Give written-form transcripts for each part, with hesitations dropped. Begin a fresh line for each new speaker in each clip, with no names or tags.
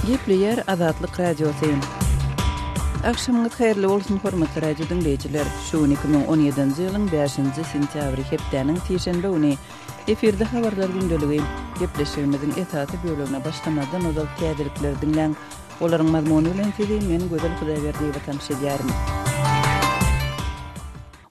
Gepleýär Azatlyk Radiosy. Agşamyňyz haýyrly bolsun, hormatly radio diňleýjiler! Şu gün 2017-nji ýylyň bäşinji sentýabry, hepdäniň sişenbe güni. Efirde habarlar gündeligi. Gepleşigimiziň esasy bölegine başlamazdan ozal täzelikleri diňläň. Olaryň mazmuny bilen sizi men Gözel Hudaýberdiýewa tanyş edýärin.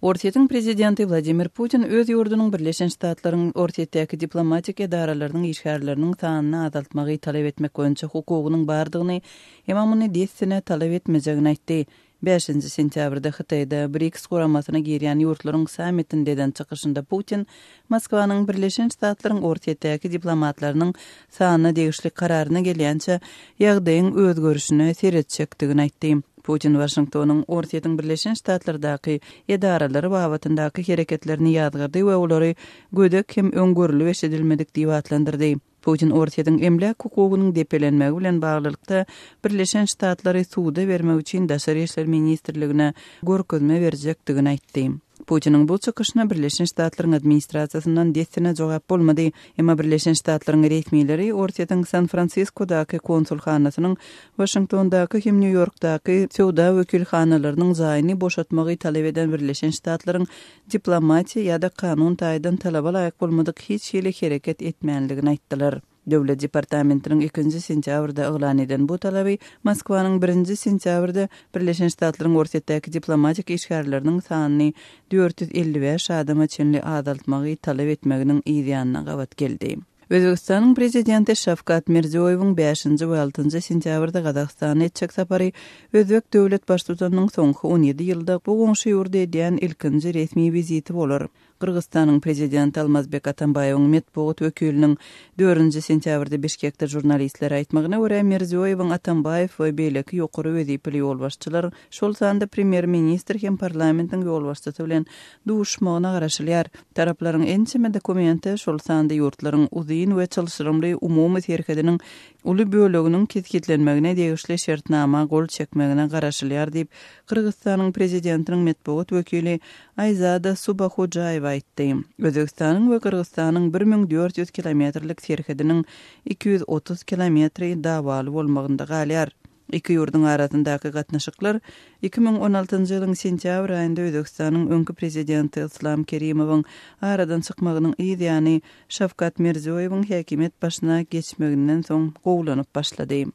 Orsýetiň prezidenti Wladimir Putin öz ýurdunyň Birleşen Ştatlaryň Orsýetdäki diplomatik edaralarynyň işgärleriniň sanyny azaltmagy talap etmek boýunça hukugynyň bardygyny, emma muny dessine talap etmejegini aýtdy. Bäşinji sentýabrda Hytaýda BRICS guramasyna girýän ýurtlaryň sammitinde eden çykyşynda Putin Moskwanyň Birleşen Ştatlaryň Orsýetdäki diplomatlarynyň sanyna degişli kararyna gelýänçä ýagdaýyň özgerişine seretjekdigini aýtdy. Putin Waşingtonyň Orsýetiň Birleşen Ştatlardaky edaralary babatyndaky hereketlerini ýazgardy we olary gödek hem öň görlüp-eşidilmedik diýip atlandyrdy. Putin Orsýetiň emläk hukugynyň depelenmegi bilen baglylykda Birleşen Ştatlary suda bermek üçin Daşary işler ministrligine görkezme berjekdigini aýtdy. Putiniň bu çykyşyna Birleşen Ştatlaryň administrasiýasyndan dessine jogap bolmady. Emma Birleşen Ştatlaryň resmileri Orsýetiň San-Fransiskodaky konsulhanasynyň Waşingtondaky hem Nýu-Ýorkdaky söwda wekilhanalarynyň jaýyny boşatmagy talap eden Birleşen Ştatlaryň diplomatiýa ýa-da kanun taýdan talaba laýyk bolmadyk hiç hili hereket etmänligini aýtdylar. Döwlet departamentiniň ikinji sentýabrda yglan eden bu talaby Moskwanyň birinji sentýabrda Birleşen Ştatlaryň Orsýetdäki diplomatik işgärleriniň sanyny 455 adama çenli azaltmagy talap etmeginiň yzýanyna gabat geldi. Özbegistanyň Prezidenti Şawkat Mirziýoýewiň bäşinji we altynjy sentýabrda Gazagystana etjek sapary özbek döwlet Baştutanynyň soňky on ýedi ýylda bu goňşy ýurda edýän ilkinji resmi wiziti bolar. Gyrgyzystanyň Prezidenti Almazbek Atambaýewiň metbugat wekiliniň dördünji sentýabrda Bişkekde žurnalistlere aýtmagyna görä, Mirziýoýewiň Atambaýew we beýleki ýokary wezipeli ýolbaşçylar, şol sanda premýer-ministr hem parlamentiň ýolbaşçysy bilen duşmagyna garaşylýar. Taraplaryň ençeme dokumente, şol sanda ýurtlaryň uzyn we çylşyrymly umumy serhediniň uly böleginiň kesgitlenmegine degişli şertnama gol çekmegine garaşylýar diýip, Gyrgyzystanyň Prezidentiniň metbugat wekili Aýzada Subahojaýewa aýtdy. Özbegistanyň we Gyrgyzystanyň 1400 kilometrlik serhediniň 230 kilometri dawaly bolmagynda galýar. Iki ýurduň arasyndaky gatnaşyklar 2016-njy ýylyň sentýabr aýynda Özbegistanyň öňki prezidenti Yslam Kerimowyň aradan çykmagynyň yz ýany Şawkat Mirziýoýewiň häkimiýet başyna geçmeginden soň gowulanyp başlady.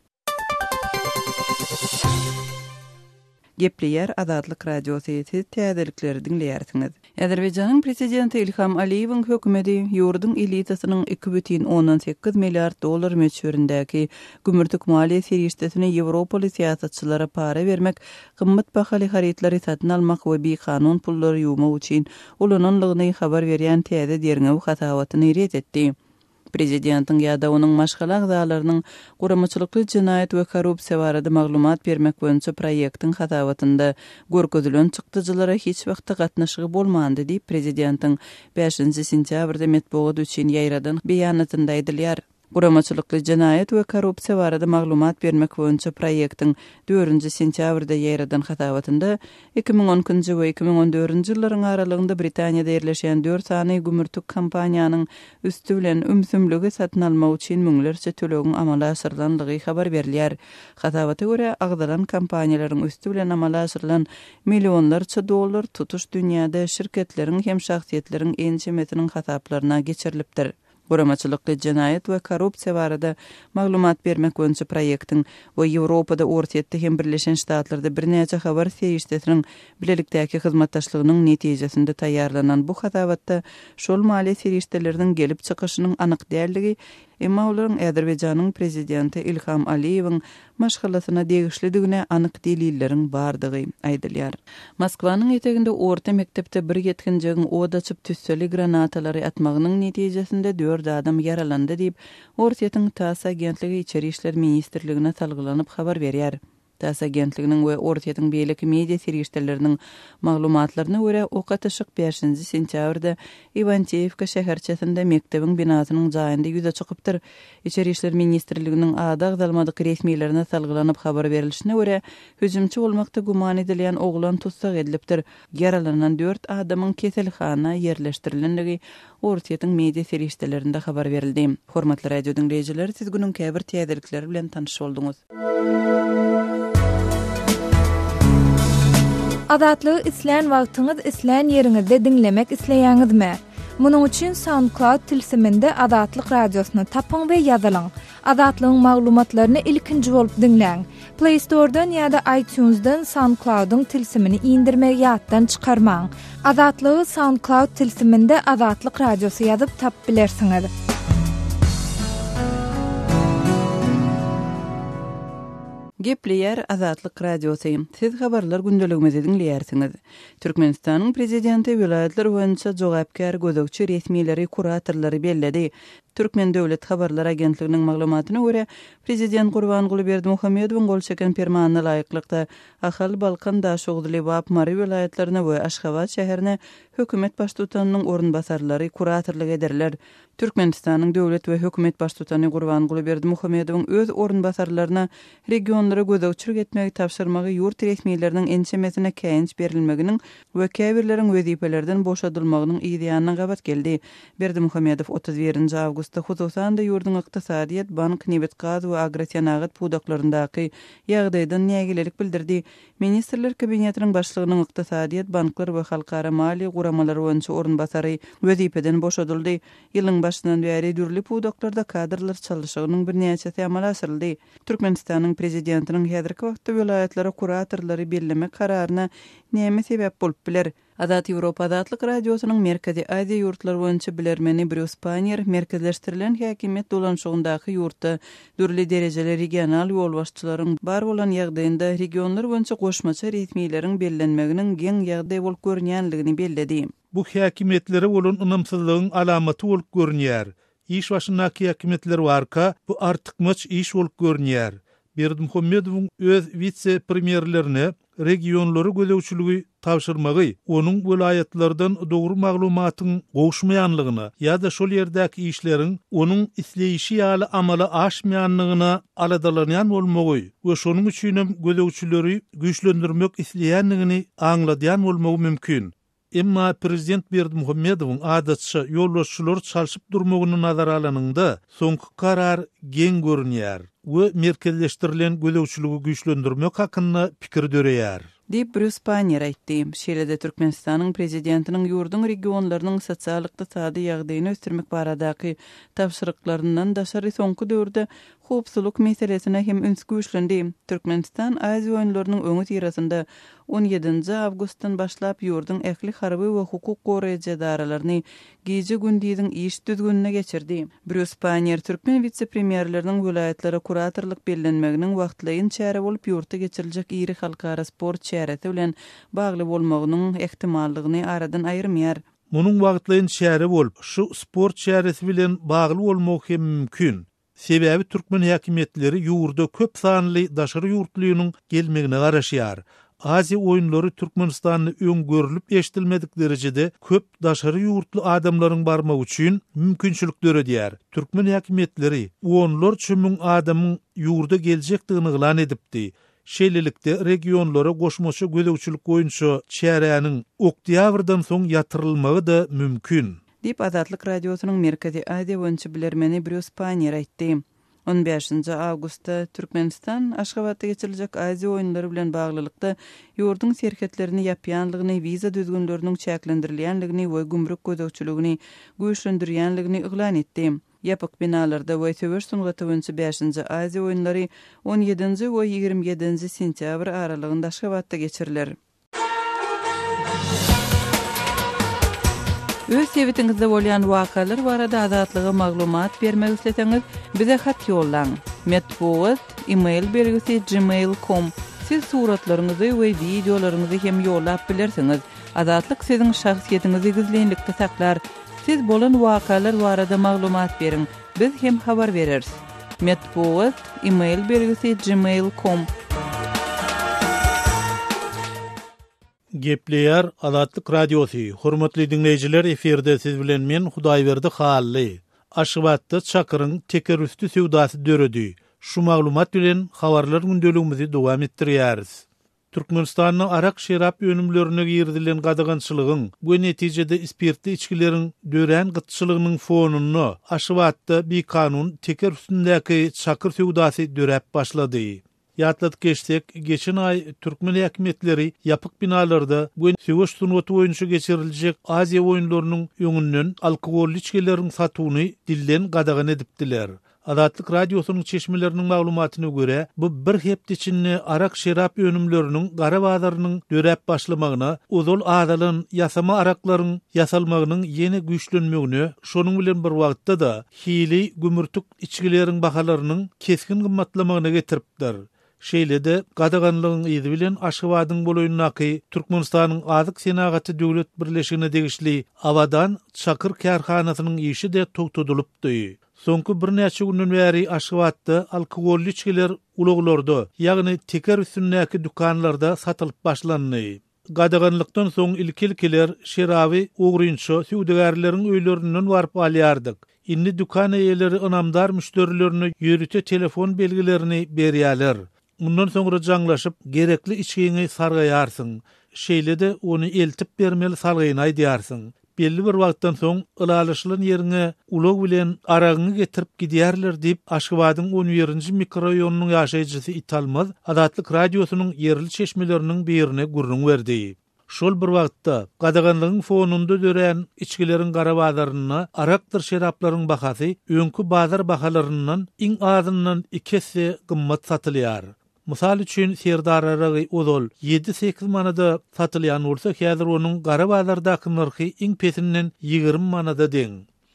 Gepleýär Azatlyk Radiosy, siz täzelikleri diňleýärsiňiz. Azerbaýjanyň prezidenti Ilham Aliýewiň hökümeti ýurduň elitasynyň 2,8 milliard dollar möçberindäki gümürtik maliýe serişdesini ýewropaly syýasatçylara para bermek, gymmat bahaly harytlary satyn almak we bikanun pullary ýuwmak üçin ulananlygyny habar berýän täze derňew hasabatyny ret etdi. Prezidentiň ýa-da onuň maşgala agzalarynyň guramaçylykly jenaýat we korrupsiýa barada maglumat bermek boýunça proýektiň hasabatynda görkezilen çykdajylara hiç wagtda gatnaşygy bolmandy diýip, prezidentiň bäşinji sentýabrda metbugat üçin ýaýradan beýanatynda aýdylýar. Guramaçylykly jenaýat we korrupsiýa barada maglumat bermek boýunça proýektiň dördünji sentýabrda ýaýradan hasabatynda 2012-nji we 2014-nji ýyllaryň aralygynda Britaniýada ýerleşýän dört sany gümürtik kompaniýanyň üsti bilen ümsümligi satyn almak üçin müňlerçe tölegiň amala aşyrylandygy habar berilýär. Hasabata görä, agzalan kompaniýalaryň üsti bilen amala aşyrylan millionlarça dollar tutuş dünýäde şirketleriň hem şahsyýetleriň ençemesiniň hasaplaryna geçirilipdir. Guramaçylykly jenaýat we korrupsiýa barada maglumat bermek boýunça proýektiň we Ýewropada, Orsýetde hem Birleşen Ştatlarda birnäçe habar serişdesiniň bilelikdäki hyzmatdaşlygynyň netijesinde taýýarlanan bu hasabatda şol maliýe serişdeleriniň gelip çykyşynyň anyk däldigi, emma olaryň Azerbaýjanyň prezidenti Ilham Aliýewiň maşgalasyna degişlidigine anyk delilleriň bardygy aýdylýar. Moskwanyň eteginde orta mekdepde bir ýetginjegiň ot açyp tüsseli granatalary atmagynyň netijesinde dört adam ýaralandy diýip, Orsýetiň TASS agentligi Içeri işler ministrligine salgylanyp habar berýär. Tass agentliginiň we Orsýetiň beýleki media serişdeleriniň maglumatlaryna görä, ok atyşyk bäşinji sentýabrda Iwanteýewka şäherçesinde mekdebiň binasynyň jaýynda ýüze çykypdyr. Içeri işler ministrliginiň ady agzalmadyk resmilerine salgylanyp habar berlişine görä, hüjümçi bolmakda güman edilýän oglan tussag edilipdir. Ýaralanan dört adamyň keselhana ýerleşdirilendigi Orsýetiň media serişdelerinde habar berildi. Hormatly radio diňleýjiler, siz günüň käbir täzelikleri bilen tanyş bolduňyz.
Azatlygy islän wagtyňyz, islän ýeriňizde diňlemek isleýäňizmi? Munuň üçin SoundCloud tilsiminde Azatlyk Radiosyny tapyň we ýazylyň. Azatlygyň maglumatlaryny ilkinji bolup diňläň. Play Store-dan ýa-da iTunes-dan SoundCloud-yň tilsimini indirmegi ýatdan çykarmaň. Azatlygy SoundCloud tilsiminde Azatlyk Radiosy ýazyp tapyp bilersiňiz.
Gepleýär Azatlyk Radiosy. Siz habarlar gündeligimizi diňleýärsiňiz. Türkmenistanyň Prezidenti welaýatlar boýunça jogapkär gözegçi resmileri, kuratorlary belledi. Türkmen döwlet habarlar agentliginiň maglumatyna görä, Prezident Gurbanguly Berdimuhamedowyň gol çeken Permanyna laýyklykda, Ahal, Balkan, Daşoguz, Lebap, Mary welaýatlaryna we Aşgabat şäherine hökümet baştutanynyň orunbasarlary kuratorlyk ederler. Türkmenistanyň döwlet we hökümet baştutany Gurbanguly Berdimuhamedowyň öz orunbasarlaryna regionlara gözegçilik etmegi tabşyrmagy ýurt resmileriniň ençemesine käýinç berilmeginiň we käbirleriň wezipelerden boşadylmagynyň yz ýanyna gabat geldi. Berdimuhamedow 31 nji awgustda hususan-da ýurduň ykdysadyýet, bank, nebit-gaz we agrosenagat pudaklaryndaky ýagdaýdan nägilelik bildirdi. Ministrler Kabinetiniň başlygynyň ykdysadyýet, banklar we halkara maliýe guramalary boýunça orunbasary wezipeden boşadyldy. Ýylyň başyndan bäri dürli pudaklarda kadrlar çalyşygynyň birnäçesi amala aşyryldy. Türkmenistanyň Prezidentiniň häzirki wagtda welaýatlara kuratorlary bellemek kararyna näme sebäp bolup biler? Azat Ýewropa Azatlyk Radiosynyň Merkezi Aziýa ýurtlary boýunça bilermeni Brýus Panniýer merkezleşdirilen häkimiýet dolanyşygyndaky ýurtda dürli derejeli regional ýolbaşçylaryň bar bolan ýagdaýynda regionlar boýunça goşmaça resmileriň bellenmeginiň geň ýagdaý bolup görünýänligini belledi.
Bu häkimiýetlere bolan ynamsyzlygyň alamaty bolup görünýär. Iş başyndaky häkimiýetler barka, bu artykmaç iş bolup görünýär. Berdimuhamedowyň öz wise-premýerlerine regionlara gözegçiligi tabşyrmagy, onuň welaýatlardan dogry maglumatyň gowuşmaýanlygyna ýa-da şol ýerdäki işleriň onuň isleýşi ýaly amala aşmaýanlygyna aladalanýan bolmagy we şonuň üçinem gözegçileri güýçlendirmek isleýänligini aňladýan bolmagy mümkin. Emma prezident Berdimuhamedowyň adatça ýolbaşçylary çalşyp durmagyny nazara alanyňda, soňky karar geň görünýär we merkezleşdirilen gözegçiligi güýçlendirmek hakynda pikir döreýär.
Diýip, Brýus Panniýer aýtdy. Şeýle-de Türkmenistanyň Prezidentiniň ýurduň regionlarynyň sosial-ykdysady ýagdaýyny ösdürmek baradaky tabşyryklaryndan daşary soňky döwürde howpsuzlyk meselesine hem üns güýçlendi. Türkmenistan Aziýa oýunlarynyň öňüsyrasynda On ýedinji awgustdan başlap ýurduň ähli harby we hukuk goraýjy edaralaryny gije-gündiziň iş düzgünine geçirdi. Brýus Panniýer türkmen wise-premýerleriniň welaýatlara kuratorlyk bellenmeginiň wagtlaýyn çäre bolup ýurtda geçiriljek iri halkara sport çäresi bilen bagly bolmagynyň ähtimallygyny aradan aýyrmaýar.
Munuň wagtlaýyn çäre bolup, şu sport çäresi bilen bagly bolmagy hem mümkin. Sebäbi türkmen häkimiýetleri ýurda köp sanly daşary ýurtlynyň gelmegine garaşýar. Aziýa oýunlary Türkmenistanda öň görlüp-eşidilmedik derejede köp daşary ýurtly adamlaryň barmagy üçin mümkinçilik döredýär. Türkmen häkimiýetleri onlarça müň adamyň ýurda geljekdigini yglan edipdi. Şeýlelikde, regionlara goşmaça gözegçilik boýunça çäräniň oktýabrdan soň ýatyrylmagy-da mümkin.
Diýip, Azatlyk Radiosynyň Merkezi Aziýa boýunça bilermeni Brýus Panniýer aýtdy. On bäşinji awgustda Türkmenistan Aşgabatda geçiriljek Aziýa oýunlary bilen baglylykda ýurduň serhetlerini ýapýanlygyny, wiza düzgünleriniň çäklendirilýänligini we gümrük gözegçiligini güýçlendirýänligini yglan etdi. Ýapyk binalarda we söweş sungaty boýunça bäşinji Aziýa oýunlary on ýedinji we 27 nji sentýabr aralygynda Aşgabatda geçiriler. Öz sebitiňizde bolýan wakalar barada Azatlyga maglumat bermek isleseňiz, bize hat ýollaň. Metbugat, e-mail belgisi gmail com. Siz suratlaryňyzy we wideolaryňyzy hem ýollap bilersiňiz. Azatlyk siziň şahsyýetiňizi gizlinlikde saklar. Siz bolan wakalar barada maglumat beriň. Biz hem habar bereris. Metbugat, e-mail belgisi gmail com.
Gepleýär Azatlyk Radiosy, Hormatly diňleýjiler efirde siz bilen men Hudaýberdi Hally. Aşgabatda çakyryň tekerüsti söwdasy döredi. Şu maglumat bilen habarlar gündeligimizi dowam etdirýäris. Türkmenistanda arak-şerap önümlerine girizilen gadagançylygyň we netijede spirtli içgileriň dörän gytçylygynyň fonunda Aşgabatda bikanun teker üstündäki çakyr söwdasy döräp başlady. Ýatladyp geçsek, geçen aý türkmen häkimiýetleri ýapyk binalarda we söweş sungaty boýunça geçiriljek Aziýa oýunlarynyň öňünden alkogolly içgileriň satuwyny dilden gadagan edipdiler. Azatlyk Radiosynyň çeşmeleriniň maglumatyna görä, bu bir hepde içinde arak-şerap önümleriniň gara bazarynyň döräp başlamagyna, ozal azalan ýasama araklaryň ýasalmagynyň ýene güýçlenmegine, şonuň bilen bir wagtda-da, hili gümürtik içgileriň bahalarynyň kesgin gymmatlamagyna getiripdir. Şeýle-de, gadaganlygyň yzy bilen Aşgabadyň golaýyndaky Türkmenistanyň Azyk senagaty döwlet birleşigine degişli Abadan çakyr kärhanasynyň işi-de togtadylypdy. Soňky birnäçe günden bäri Aşgabatda alkogolly içgiler ulaglarda, ýagny teker üstündäki dükanlarda satylyp başlandy. Gadaganlykdan soň ilki-ilkiler şeraby ogrynça söwdagärleriň öýlerinden baryp alýardyk. Indi dükan eýeleri ynamdar müşderilerine ýörite telefon belgilerini berýärler. Mundan soňra jaňlaşyp, gerekli içgiňi sargaýarsyň. Şeýle-de ony eltip bermeli salgyny aýdýarsyň. Belli bir wagtdan soň ylalaşylan ýeriňe ulag bilen aragyňy getirip gidýärler diýip, Aşgabadyň on birinji mikroraýonynyň ýaşaýjysy Italmaz Azatlyk Radiosynyň ýerli çeşmeleriniň birine gürrüň berdi. Şol bir wagtda, gadaganlygyň fonunda dörän içgileriň gara bazarynda arakdyr şeraplaryň bahasy öňki bazar bahalaryndan iň azyndan iki esse gymmat satylýar. Mysal üçin, Serdar aragy ozal ýedi-sekiz manada satylýan bolsa, häzir onuň gara bazardaky nyrhy iň pesinden 20 manada deň.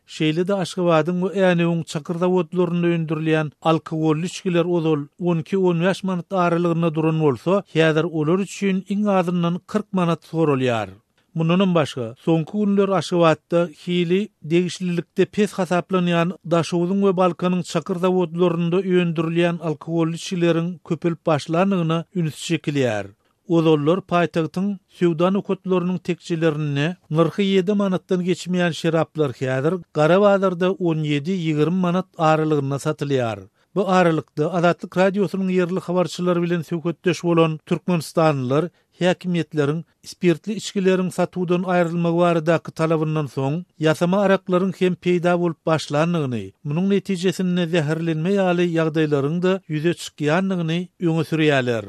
Şeýle-de Aşgabadyň we Änewiň çakyr zawodlarynda öndürilýän alkogolly içgiler ozal on iki-on bäş manat aralygynda duran bolsa, häzir olar üçin iň azyndan 40 manat soralýar. Mundanam başga, soňky günler Aşgabatda hili degişlilikde pes hasaplanýan Daşoguzyň we Balkanyň çakyr zawodlarynda öndürilýän alkogolly içgileriň köpelip başlandygyna üns çekilýär. Ozallar paýtagtyň söwda nokatlarynyň tekjelerinde nyrhy ýedi manatdan geçmeýän şeraplar häzir gara bazarda on ýedi-ýigrimi manat aralygynda satylýar. Bu aralykda, Azatlyk Radiosynyň ýerli habarçylary bilen söhbetdeş bolan türkmenistanlylar häkimiýetleriň spirtli içgileriň satuwdan aýrylmagy baradaky talabyndan soň, ýasama araklaryň hem peýda bolup başlandygyny, munuň netijesinde zäherlenme ýaly ýagdaýlaryň-da ýüze çykýandygyny öňe sürýärler.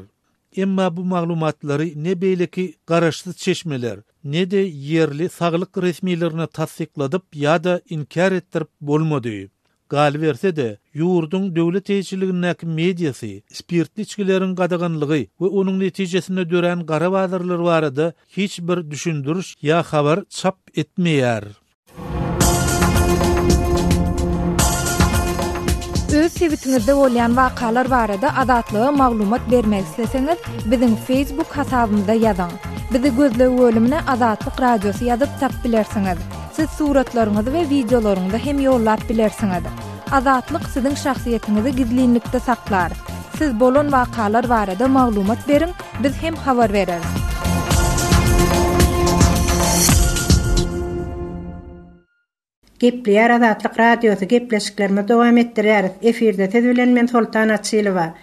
Emma bu maglumatlary ne beýleki garaşsyz çeşmeler, ne-de ýerli saglyk resmilerine tassykladyp ýa-da inkär etdirip bolmady. Galyberse-de, ýurduň döwlet eýeçiligindäki mediasy spirtli içgileriň gadaganlygy we onuň netijesinde dörän gara bazarlar barada hiç bir düşündiriş ýa habar çap etmeýär.
Öz sebitiňizde bolýan wakalar barada Azatlyga maglumat bermek isleseňiz, biziň Facebook hasabymyza ýazyň. Bizi gözleg bölümine Azatlyk Radiosy ýazyp tap bilersiňiz. Siz suratlaryňyzy we wideolaryňyzy hem ýollap bilersiňiz. Azatlyk siziň şahsyýetiňizi gizlinlikde saklar. Siz bolan wakalar barada maglumat beriň, biz hem habar bereris.
Gepleýär Azatlyk Radiosy, gepleşiklerimizi dowam etdirýäris. Efirde siz bilen men Soltan Açylowa.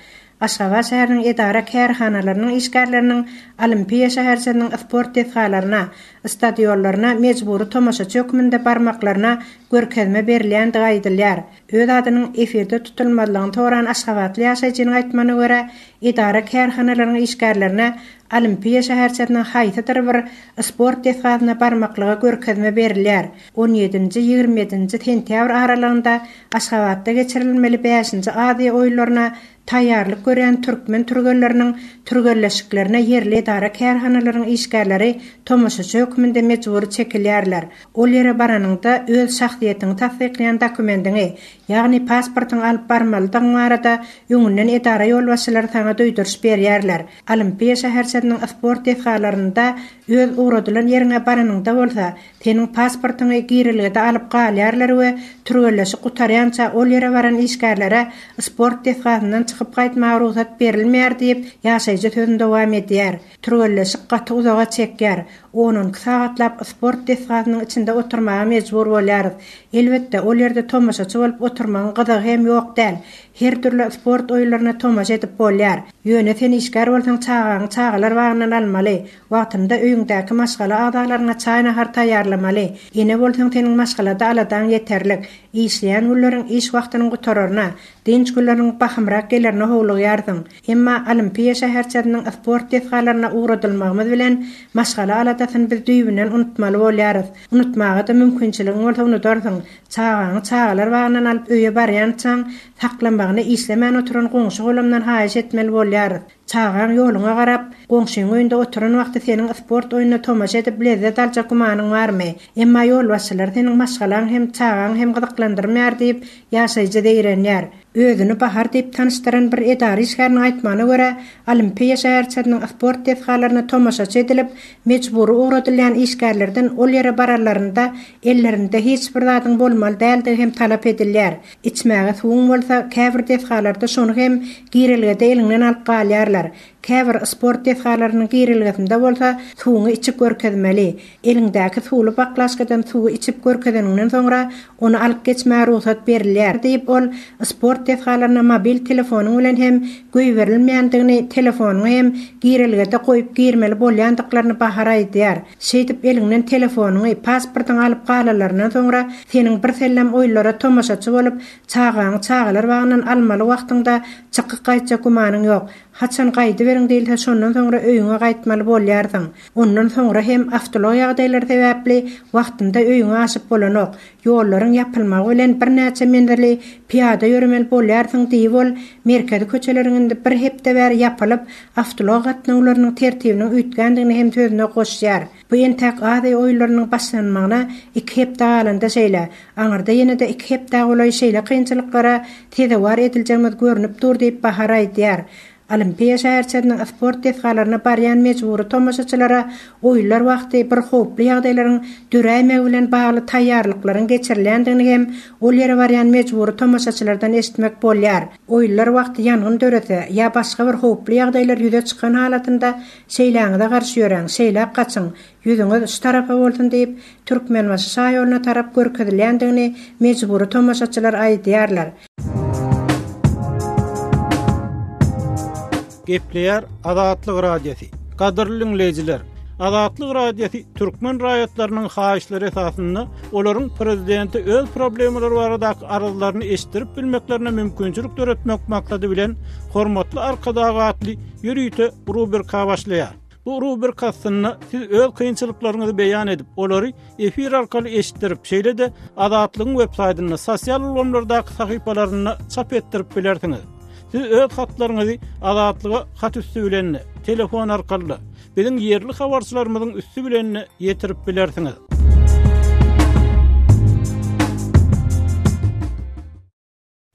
Aşgabat şäheriniň edara-kärhanalarynyň işgärleriniň Olimpiýa şäherçesiniň sport desgalaryna, stadionlaryna mejbury tomaşaçy hökmünde barmaklaryna görkezme berilýändigi aýdylýar. Öz adynyň efirde tutulmazlygyny soran aşgabatly ýaşaýjynyň aýtmagyna görä, edara-kärhanalaryň işgärlerine Olimpiýa şäherçesiniň haýsydyr bir sport desgasyna barmaklyga görkezme berilýär. On ýedinji, 20 ýedinji sentýabr aralygynda Aşgabatda geçirilmeli bäşinji Aziýa oýunlaryna taýýarlyk görýän türkmen türgenleriniň türgenleşiklerine ýerli edara-kärhanalaryň işgärleri tomaşaçy hökmünde mejbury çekilýärler. Ol ýere baranyňda öz şahsyýetiňi tassyklaýan dokumendiňi, Ýagny pasportyňy alyp barmalydygyň barada öňünden edara ýolbaşçylary saňa duýduryş berýärler. Olimpiýa şäherçesiniň sport desgalarynda öz ugradylan ýeriňe baranyňda bolsa, seniň pasportyňy girelgede alyp galýarlar we türgenleşik gutarýança ol ýere baran işgärlere sport desgasyndan çykyp gaýtmaga rugsat berilmeýär diýip, ýaşaýjy sözüni dowam edýär. Türgenleşik gaty uzaga çekýär. On-onki sagatlap sport desgasynyň içinde oturmaga mejbur bolýarys. Elbetde, ol ýerde tomaşaçy bolup oturmagyň gyzygy hem ýok däl. Her dürli sport oýunlaryna tomaşa edip bolýar. Ýöne sen işgär bolsaň çagaňy çagalar bagyndan almaly, wagtynda öýüňdäki maşgala agzalaryňa çaý-nahar taýýarlamaly. Ene bolsaň seniň maşgalada aladaň ýeterlik. Işleýän günleriň iş wagtynyň gutararyna, dynç günleriniň bahymrak gelerine howlugýarsyň. Emma Olimpiýa şäherçesiniň sport desgalaryna ugradylmagymyz bilen maşgala aladasyny biz düýbünden unutmaly bolýarys. Unutmaga-da mümkinçiligiň bolsa unudarsyň. Çagaňy çagalar bagyndan alyp öýe barýançaň, saklamagyny işlemän oturan goňşy-golamdan haýyş etmeli bolýarys. Çagaň ýoluňa garap, goňşyň öýünde oturan wagty seniň sport oýnuna tomaşa edip lezzet aljak gümanyň barmy? Emma ýolbaşçylary seniň maşgalaň hem, çagaň hem gyzyklandyrmaýar diýip, ýaşaýjy zeýrenýär. Özüni Bahar diýip tanyşdyran bir edara işgäriniň aýtmagyna görä, Olimpiýa şäherçesiniň sport desgalaryna tomaşaçy edilip, mejbury ugradylýan işgärlerden ol ýere baranlarynda ellerinde hiç bir zadyň bolmaly däldigi hem talap edilýär. Içmäge suwuň bolsa, käbir desgalarda şony hem girelgede eliňden alyp galýarlar. Käbir sport desgalarynyň girelgesinde bolsa suwuňy içip görkezmeli. Eliňdäki suwly baklaşkadan suwy içip görkezeniňden soňra, ony alyp geçmäge rugsat berilýär, diýip, ol sport desgalaryna mobil telefonyň bilen hem goýberilmeýändigini, telefonyňy hem girelgede goýup girmeli bolýandyklaryny Bahar aýdýar. Şeýdip eliňden telefonyňy, pasportyňy alyp galanlaryndan soňra, seniň birsellem oýunlara tomaşaçy bolup, çagaňy çagalar bagyndan almaly wagtyňda çykyk gaýtjak gümanyň ýok. Haçan gaýdyberiň diýilse şondan soňra öýüňe gaýtmaly bolýarsyň. Ondan soňra hem awtoulag ýagdaýlary sebäpli wagtynda öýüňe aşyp bolanok. Ýollaryň ýapylmagy bilen birnäçe menzili pyýada ýöremeli bolýarsyň diýip ol merkezi köçeleriň indi bir hepde bäri ýapylyp, awtoulag gatnawlarynyň tertibiniň üýtgändigini hem sözüne goşýar. Bu entäk Aziýa oýunlarynyň başlanmagyna iki hepde galanda şeýle. Aňyrda ýene-de iki hepdä golaý şeýle kynçylyklara sezewar ediljegimiz görnüp dur diýip Bahar aýdýar. Olimpiýa şäherçesiniň sport desgalaryna barýan mejbury tomaşaçylara oýunlar wagty bir howply ýagdaýlaryň döräýmegi bilen bagly taýýarlyklaryň geçirilýändigini hem ol ýere barýan mejbury tomaşaçylardan eşitmek bolýar. Oýunlar wagty ýangyn dörese ýa başga bir howply ýagdaýlar ýüze çykan halatynda Şeýläňize garşy ýöräň, şeýläk gaçyň, ýüzüňiz şu tarapa bolsun diýip, Türkmenbaşy şaýoluna tarap görkezilýändigini mejbury tomaşaçylar aýdýarlar.
Gepleýär Azatlyk Radiosy. Gadyrly diňleýjiler! Azatlyk Radiosy türkmen raýatlarynyň haýyşlary esasynda olaryň prezidente öz problemalary baradaky arzlaryny eşitdirip bilmeklerine mümkinçilik döretmek maksady bilen Hormatly Arkadag atly ýörite rubrika başlaýar. Bu rubrika astynda siz öz kynçylyklaryňyzy beýan edip, olary efir arkaly eşitdirip, şeýle-de Azatlygyň web saýtynda, sosial ulgamlardaky sahypalarynda çap etdirip bilersiňiz. Siz öz hatlaryňyzy Azatlyga hat üsti bilen-de, telefon arkaly-da, biziň ýerli habarçylarymyzyň üsti bilen-de ýetirip bilersiňiz.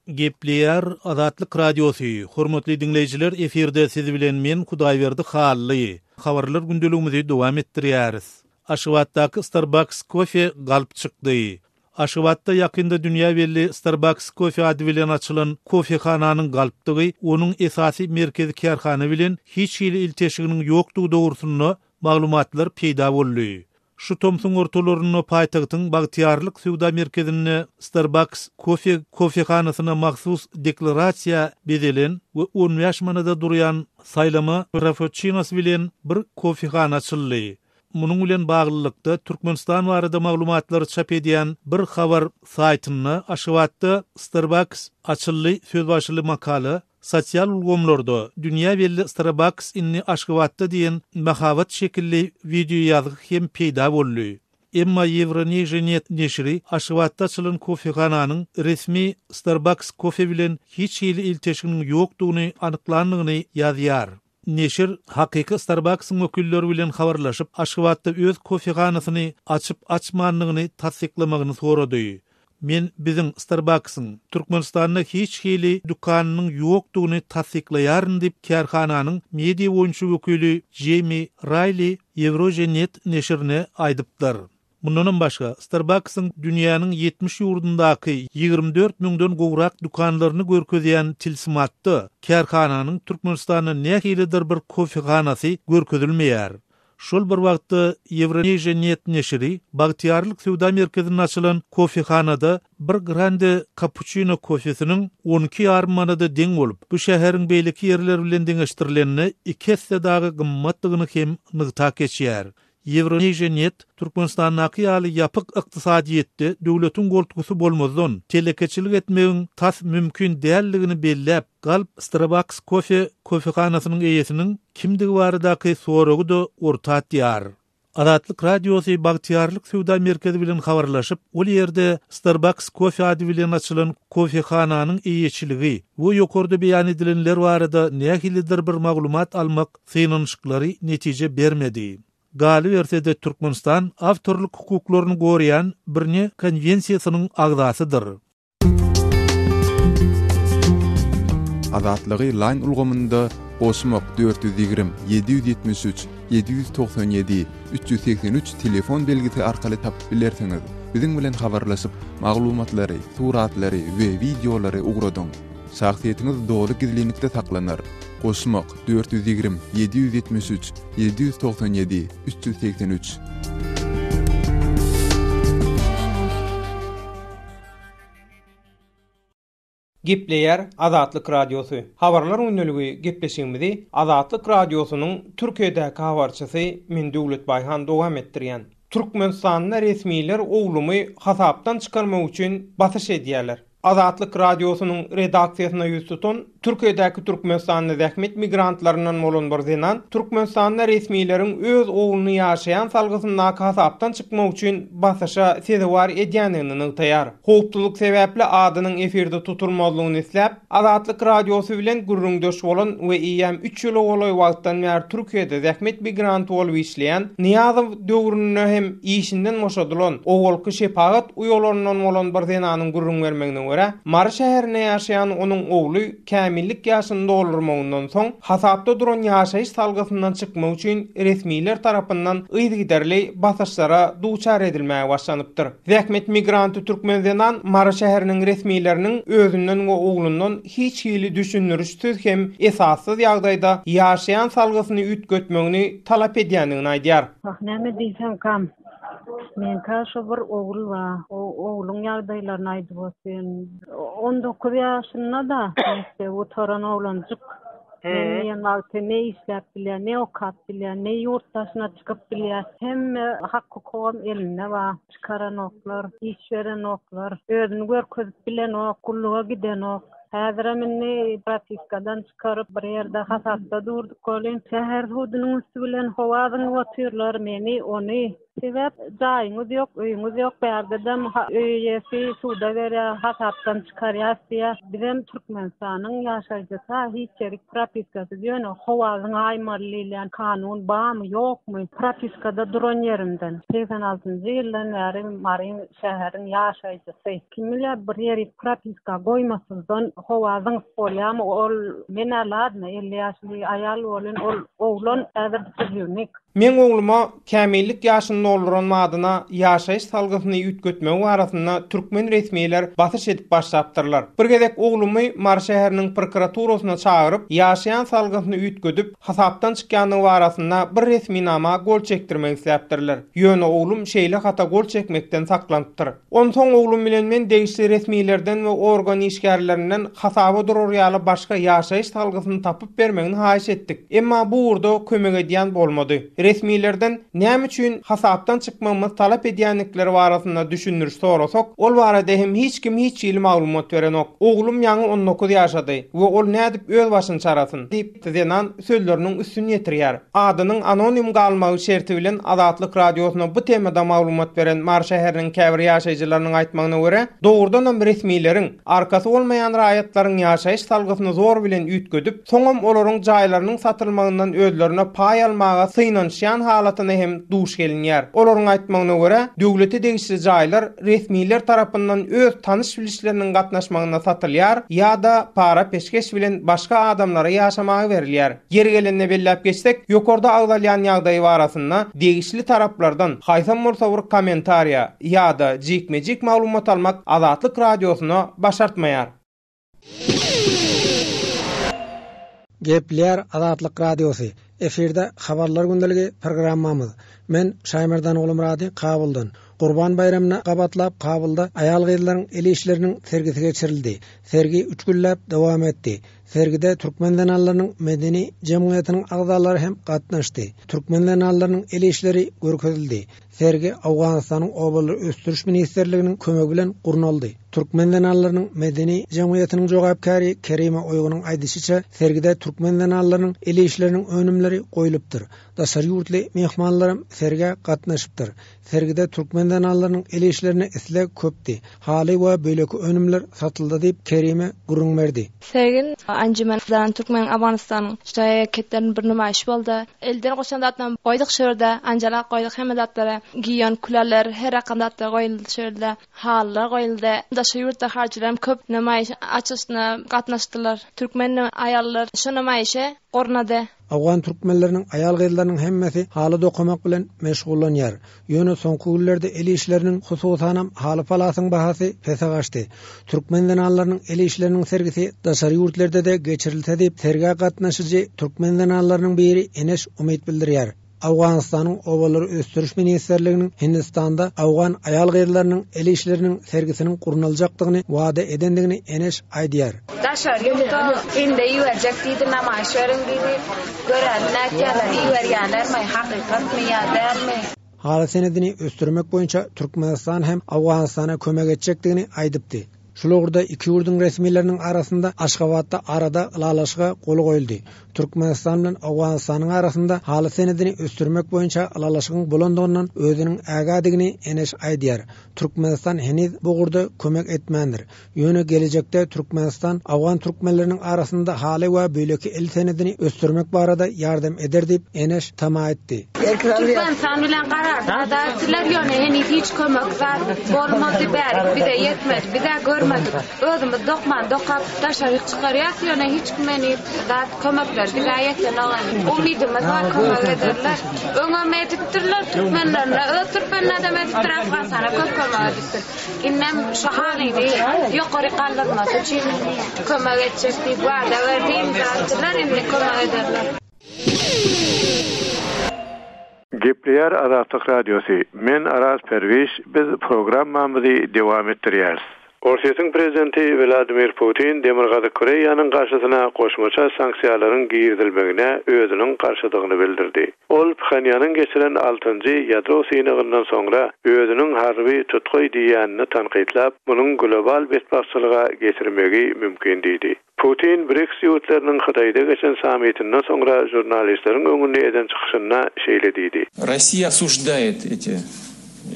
Gepleýär Azatlyk Radiosy, Hormatly diňleýjiler efirde siz bilen men Hudaýberdi Hally. Habarlar gündeligimizi dowam etdirýäris. Aşgabatdaky Starbucks kofe galp çykdy. Aşgabatda ýakynda dünýä belli Starbucks kofe ady bilen açylan kofehananyň galpdygy, onuň esasy merkezi kärhana bilen hiç hili ilteşiginiň ýokdugy dogrusynda maglumatlar peýda boldy. Şu tomsuň ortalarynda paýtagtyň Bagtyýarlyk söwda merkezinde Starbucks kofe kofehanasyna mahsus deklarasiýa bezelen we 15 manada durýan saýlama frappuçinosy bilen bir kofehana açyldy. Munuň bilen baglylykda, Türkmenistan barada maglumatlary çap edýän bir habar saýtynda Aşgabatda Starbucks açyldy sözbaşyly makala Sosial ulgamlarda dünýä belli Starbucks indi Aşgabatda diýen mahabat şekilli wideoýazgy hem peýda boldy. Emma Euronews neşiri Aşgabatda açylan kofehananyň resmi Starbucks kofe bilen hiç hili ilteşiginiň ýokdugyny anyklandygyny ýazýar. Neşir hakyky Starbucks-yň wekilleri bilen habarlaşyp, Aşgabatda öz kofehanasyny açyp-açmandygyny tassyklamagyny sorady. Men biziň, Starbucks-yň, Türkmenistanda hiç hili dükanynyň ýokdugyny tassyklaýaryn diýip, kärhananyň media boýunça wekili Jeými Raýli Eurasianet neşirine aýdypdyr. Mundanam başga, Starbucks-yň dünýäniň 70 ýurdundaky 24 müňden gowrak dükanlaryny görkezýän tilsimatda kärhananyň Türkmenistanda nähilidir bir kofehanasy görkezilmeýär. Şol bir wagtda, Eurasianet neşiri Bagtyýarlyk söwda merkezinde açylan kofehanada bir grande kapuçino kofesiniň on iki ýarym manada deň bolup, bu şäheriň beýleki ýerleri bilen deňeşdirilende iki esse dagy gymmatdygyny hem nygtap geçýär. Eurasianet Türkmenistandaky ýaly ýapyk ykdysadyýetde döwletiň goltgusy bolmazdan, telekeçilik etmegiň tas mümkin däldigini belläp, Galp Starbucks kofe kofehanasynyň eýesiniň kimdigi baradaky soragy-da orta atýar. Azatlyk Radiosy Bagtyýarlyk söwda merkezi bilen habarlaşyp, ol ýerde Starbucks kofe ady bilen açylan kofehananyň eýeçiligi we ýokarda beýan edilenler barada nähilidir bir maglumat almak synanyşyklary netije bermedi. Galyberse-de, Türkmenistan awtorlyk hukuklaryny goraýan Birne konwensiýasynyň agzasydyr.
Azatlygy Line ulgamynda goşmak 420 773 797 383 telefon belgisi arkaly tapyp bilersiňiz. Biziň bilen habarlaşyp, maglumatlary, suratlary we wideolary ugradyň. Şahsyýetiňiz doly gizlinlikde saklanar. Goşmak 420 773 797 383.
Gepleýär Azatlyk Radiosy. Habarlar gündeligi gepleşigimizi Azatlyk Radiosynyň Türkiýedäki habarçysy men Döwlet Baýhan dowam etdirýän. Türkmenistanda resmiler oglumy hasapdan çykarmak üçin basyş edýärler. Azatlyk Radiosynyň redaksiýasyna ýüz tutan Türkiýedäki türkmenistanly zähmet migrantlaryndan bolan bir zenan Türkmenistanda resmileriň öz ogluny ýaşaýan salgysyndaky hasapdan çykmak üçin basyşa sezewar edýändigini nygtaýar. Howpsuzlyk sebäpli adynyň efirde tutulmazlygyny isläp, Azatlyk Radiosy bilen gürrüňdeş bolan we eýýäm üç ýyla golaý wagtdan bäri Türkiýede zähmet migranty bolup işleýän, Nyýazow döwründe hem işinden boşadylan, owalky şepagat uýalaryndan bolan bir zenanyň gürrüň bermegine görä, Mary şäherinde ýaşaýan onuň ogly kämillik ýaşyny doldurmagyndan soň, hasapda duran ýaşaýyş salgysyndan çykmak üçin resmiler tarapyndan yzygiderli basyşlara duçar edilmäge başlanypdyr. Zähmet migranty türkmen zenan Mary şäheriniň resmileriniň özünden we oglundan hiç hili düşündirişsiz hem esassyz ýagdaýda ýaşaýan salgysyny üýtgetmegini talap edýändigini aýdýar.
Wah, näme diýsemkam? Meňkä şo bir ogul bar. O ogluň ýagdaýlaryny aýdyp otyryn. 19 ýaşynda-da, mekdebi gutaran oglanjyk. Men diýen wagty ne işläp bilýär, ne okap bilýär, ne ýurt daşyna çykyp bilýär. Hemme hak-hukugam elinde bar. Çykaranoklar, iş berenoklar, özüni görkezip bilenok, gulluga gidenok. Häzirem indi propiskadan çykaryp bir ýerde hasapda durduk welin, şäher sudunyň üsti bilen howa zyňyp otyrlar meni, ony. Sebäp jaýyňyz ýok, öýüňiz ýok, bärdedem öý eýesi suda berýär, hasapdan çykarýas diýýär. Bizem Türkmenistanyň ýaşaýjysy-a hiç ýerik propiskasyz, ýöne howa zyňaýmaly diýilýän kanun barmy, ýokmy? Propiskada duran ýerimden, 86-njy ýyldan bäri Mary şäheriň ýaşaýjysy. Kim bilýär, bir ýerik propiska goýmasyzdan howa zyňyp bolýarmy? Ol, men-ä ladno, 50 ýaşly aýal bolyn, ol oglan häzir prizywnik.
Meň ogluma kämillik ýaşyny dolduran badyna ýaşaýyş salgysyny üýtgetmegi barasynda türkmen resmiler basyş edip başlapdyrlar. Bir gezek oglumy Mary şäheriniň prokuraturasyna çagyryp, ýaşaýan salgysyny üýtgedip, hasapdan çykýandygy barasynda bir resminama gol çekdirmek isläpdirler. Ýöne oglum şeýle hata gol çekmekden saklanypdyr. Onsoň oglum bilen men degişli resmilerden we organ işgärlerinden hasaba durar ýaly başga ýaşaýyş salgysyny tapyp bermegini haýyş etdik. Emma bu ugurda kömek edýän bolmady. Resmilerden näme üçin hasapdan çykmagymyzy talap edýändikleri barasynda düşündiriş sorasak, ol barada hem hiç kim hiç hili maglumat berenok. Oglum ýaňy 19 ýaşady we ol nädip öz başyny çarasyn? diýip, zenan sözleriniň üstüni ýetirýär. Adynyň anonim galmagy şerti bilen Azatlyk Radiosyna bu temada maglumat beren Mary şäheriniň käbir ýaşaýjylarynyň aýtmagyna görä, dogrudanam resmileriň, arkasy bolmaýan raýatlaryň ýaşaýyş salgysyny zor bilen üýtgedip, soňam olaryň jaýlarynyň satylmagyndan özlerine paý almaga synanyşýandygyny. synanyşýan halatyna hem duş gelinýär. Olaryň aýtmagyna görä, döwlete degişli jaýlar resmiler tarapyndan öz tanyş-bilişleriniň gatnaşmagynda satylýar ýa-da para-peşgeş bilen başga adamlara ýaşamaga berilýär. Ýeri gelende belläp geçsek, ýokarda agzalýan ýagdaý barasynda degişli taraplardan haýsam bolsa bir kommentariýa ýa-da jikme-jik maglumat almak Azatlyk Radiosyna başartmaýar.
Gepleýär Azatlyk Radiosy, efirde Habarlar gündeligi programmamyz. Men Şaýmerdan Gulumyrady Kabuldan. Gurban baýramyna gabatlap Kabulda aýal-gyzlaryň el işleriniň sergisi geçirildi. Sergi üç günläp dowam etdi. Sergide türkmen zenanlarynyň medeni jemgyýetiniň agzalary hem gatnaşdy. Türkmen zenanlarynyň el işleri görkezildi. Sergi Owganystanyň Obalary ösdüriş ministrliginiň kömegi bilen gurnaldy. Türkmen zenanlarynyň medeni jemgyýetiniň jogapkäri Kerime Oýgunyň aýdyşyça, sergide türkmen zenanlarynyň el işleriniň önümleri goýlupdyr. Daşary ýurtly myhmanlaram sergä gatnaşypdyr. Sergide türkmen zenanlarynyň el işlerine isleg köpdi. Haly we beýleki önümler satyldy diýip, Kerime gürrüň berdi.
Sergin Anjuman Zenan Türkmen Owganystanyň şaý-şepleriniň bir nümaýyşy boldy. Elden goşan zatlaryny goýduk şu ýerde, anjalak goýduk hemme zatlary, giýen küläler, her rakam zatlar goýuldy şu ýerde, halylar goýuldy. Daşary ýurtda harjylar hem köp nümaýyş açylyşyna gatnaşdylar. Türkmen aýallar şu nümaýyşy gurnady.
Owgan türkmenleriniň aýal-gyzlarynyň hemmesi haly dokamak bilen meşgullanýar. Ýöne soňky günlerde el işleriniň, hususanam haly-palasyň bahasy pese gaçdy. Türkmen zenanlarynyň el işleriniň sergisi daşary ýurtlarda-da geçirilse diýip, sergä gatnaşyjy türkmen zenanlarynyň biri Eneş umyt bildirýär. Owganystanyň Obalary ösdüriş ministrliginiň Hindistanda owgan aýal-gyzlarynyň el işleriniň sergisiniň gurnaljakdygyny wada edendigini Eneş aýdýar.
Daşary ýurta indi iberjek diýdi, namaýyş beriň diýdi. Göräli nätýärler, iberýärlermi, hakykatmy ýa dälmi?
Haly senedini ösdürmek boýunça Türkmenistan hem Owganystana kömek etjekdigini aýdypdy. Şul ugurda iki ýurduň resmileriniň arasynda Aşgabatda arada ylalaşyga gol goýuldy. Türkmenistan bilen Owganystanyň arasynda haly senedini ösdürmek boýunça ylalaşygyň bolandygyndan özüniň ägädigini Eneş aýdýar. Türkmenistan heniz bu ugurda kömek etmändir. Ýöne gelejekde Türkmenistan owgan türkmenleriniň arasynda haly we beýleki el senedini ösdürmek barada ýardam eder diýip, Eneş tama etdi.
Türkmenistan bilen gararda etdiler, ýöne heniz hiç kömek zat bolmady, bärik bize ýetmedi, bizä görmedik. Özümiz dokman dokap daşaryk çykarýas, ýöne hiç kim heniz zat kömekler bizä ýetenok heniz. Umydymyz bar kömek ederler. Öňem edipdirler türkmenlerine, öz türkmenlerinem edipdir, Afganystana köp kömek edipdir. Indem şu halyny ýokary galdyrmasy üçin kömek etjek diýip wada berdi, imza atdylar, indi kömek ederler.
Gepleýär Azatlyk Radiosy, Men Araz Perwiş, biz programmamyzy dowam etdirýäris. Orsýetiň prezidenti Wladimir Putin Demirgazyk Koreýanyň garşysyna goşmaça sanksiýalaryň girizilmegine özüniň garşydygyny bildirdi. Ol Phenýanyň geçiren altynjy ýadro synagyndan soňra özüniň harby tutgaý diýýänini tankytlap, munuň global betbagtçylyga getirmegi mümkin diýdi. Putin BRICS ýurtlarynyň Hytaýda geçen sammitinden soňra žurnalistleriň öňünde eden çykyşynda şeýle diýdi.
Rossiýa osуждает эти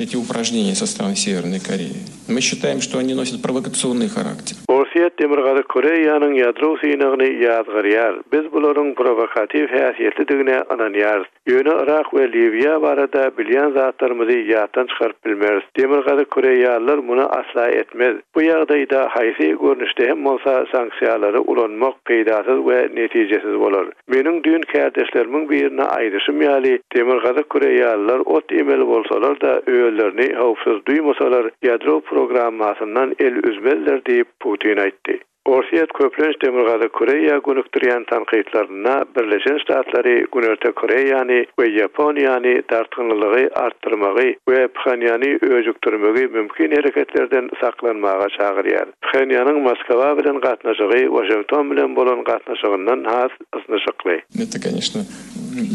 эти упражнения со стороны Северной Кореи. Мы считаем, что они носят провокационный характер.
Orsýet Demirgazyk Koreýanyň ýadro synagyny ýazgarýar. Biz bularyň prowokatiw häsiýetlidigine ynanýarys. Ýöne Yrak we Liwiýa barada bilýän zatlarymyzy ýatdan çykaryp bilmeris. Demirgazyk koreýalylar muny asla etmez. Bu ýagdaýda haýsy görnüşde hem bolsa sanksiýalary ulanmak peýdasyz we netijesiz bolar. Meniň düýn kärdeşlerimiň birine aýdyşym ýaly, Demirgazyk koreýalylar ot iýmeli bolsalar-da, özlerini howpsuz duýmasalar, ýadro programmasyndan el üzmezler diýip, Putin aýtdy. Orsýet köplenç Demirgazyk Koreýa gönükdirýän tankytlarynda Birleşen Ştatlary, Günorta Koreýany we Ýaponiýany dartgynlylygy artdyrmagy we Phenýany öjükdirmegi mümkin hereketlerden saklanmaga çagyrýar. Phenýanyň Moskwa bilen gatnaşygy Waşington bilen bolan gatnaşygyndan has ysnyşykly.
Eto, koneçno,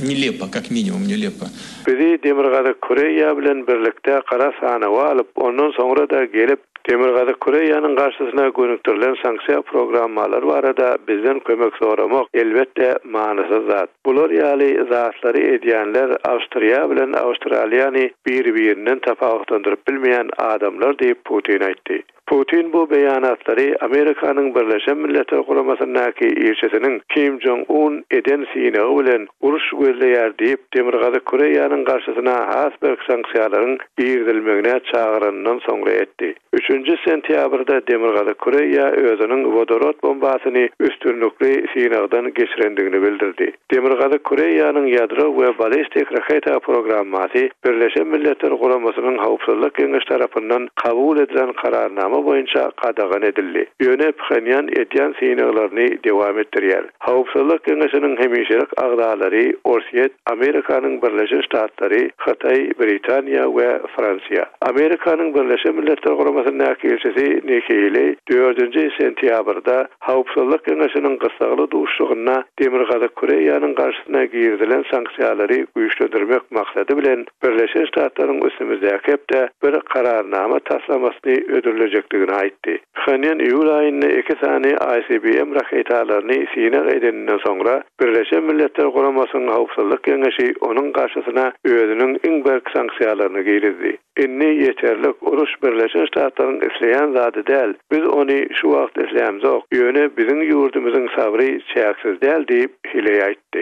nelepo, kak minimum nelepo.
Bizi Demirgazyk Koreýa bilen birlikde gara sanawa alyp, ondan soňra-da gelip, Demirgazyk Koreýanyň garşysyna gönükdirilen sanksiýa programmalary barada bizden kömek soramak, elbetde, manysyz zat. Bular ýaly zatlary edýänler Awstriýa bilen Awstraliýany biri-birinden tapawutlandyryp bilmeýän adamlar diýip, Putin aýtdy. Putin bu beýanatlary Amerikanyň Birleşen Milletler Guramasyndaky ilçisiniň Kim Jong Un eden synagy bilen uruş gözleýär diýip, Demirgazyk Koreýanyň garşysyna has berk sanksiýalaryň girizilmegine çagyranyndan soňra etdi. Üçünji sentýabrda Demirgazyk Koreýa özüniň wodorod bombasyny üstünlikli synagdan geçirendigini bildirdi. Demirgazyk Koreýanyň ýadro we ballistik raketa programmasy Birleşen Milletler Guramasynyň Howpsuzlyk Geňeşi tarapyndan kabul edilen kararnama boýunça gadagan edildi. Ýöne Phenýan edýän synaglaryny dowam etdirýär. Howpsuzlyk Geňeşiniň hemişelik agzalary Orsýet, Amerikanyň Birleşen Ştatlary, Hytaý, Britaniýa we Fransiýa. Amerikanyň Birleşen Milletler Guramasyndaky ilçisi Nikki Heýleý dördünji sentýabrda Howpsuzlyk Geňeşiniň gyssagly duşuşygynda Demirgazyk Koreýanyň garşysyna girizilen sanksiýalary güýçlendirmek maksady bilen Birleşen Ştatlaryň üstümizdäki hepde bir kararnama taslamasyny hödürlejekdigini aýtdy. Phenýan iýul aýynda iki sany ICBM raketalaryny synag edeninden soňra, Birleşen Milletler Guramasynyň Howpsuzlyk Geňeşi onuň garşysyna özüniň iň berk sanksiýalaryny girizdi. Indi ýeterlik, uruş Birleşen Ştatlaryň isleýän zady däl, biz ony şu wagt islämzok, ýöne biziň ýurdumyzyň sabry çäksiz däl diýip, Hileý aýtdy.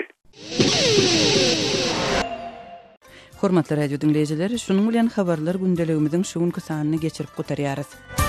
Hormatly radio diňleýjiler, şunuň bilen habarlar gündeligimiziň şu günki sanyny geçirip gutarýarys.